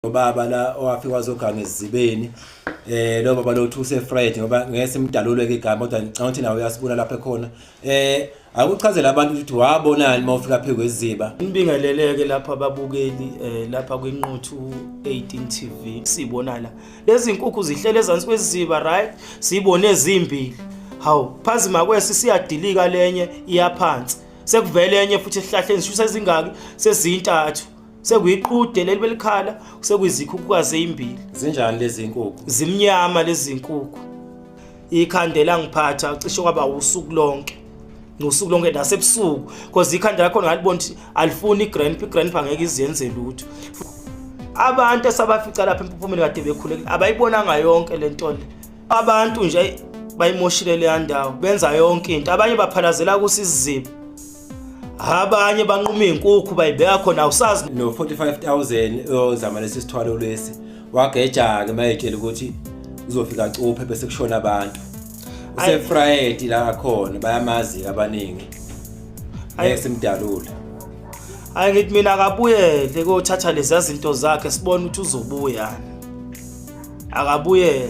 Baba la owafika wazoganga esizibeni, lo baba lo uthuse Fred, ngoba ngeke simdalule ke igama, kodwa ngicabanga ukuthi nawe uyasibona lapha ekhona. Akuchazela abantu ukuthi wabonani uma ufika phezu kweziba. Nibingeleleke lapha ababukeli, lapha kwiNquthu 18 TV. Sibona la lezi nkukhu zihlele ezansi kweziba, right? Sibone ezimbili, hawu, phazima kwesi siyadilika, lenye iyaphansi, sekuvele enye futhi esihlahleni. Sisho sezingaki? Sezintathu. Sekuyiqhude leli belikhala, sekuyizikhukhukazi ezimbili. Zinjani lezi nkukhu? Zimnyama lezi nkukhu. Ikhandela ngiphatha cishe kwaba usuku lonke, nosuku lonke nasebusuku, because ikhanda lakho ngalibona ukuthi alifuni igrandpa, igrandpa angeke iziyenze lutho. Abantu esabafica lapha empuphumeni kade bekhulekile abayibonanga yonke le nto le. Abantu nje bayimoshile leya ndawo, benza yonke into. Abanye baphalazela kusiziba, abanye banquma iy'nkukhu bayibeka khona, awusazi. No 45,000 ozama lesi sithwalo lesi, wageja-ke mayetshela ukuthi uzofika cuphe bese kushona abantu. Use-Friday la akhona, bayamazi abaningi, ngeke simdalule. Hayi, ngithi mina akabuyele kothatha lezi zinto zakhe, sibone ukuthi uzobuya. Akabuyele.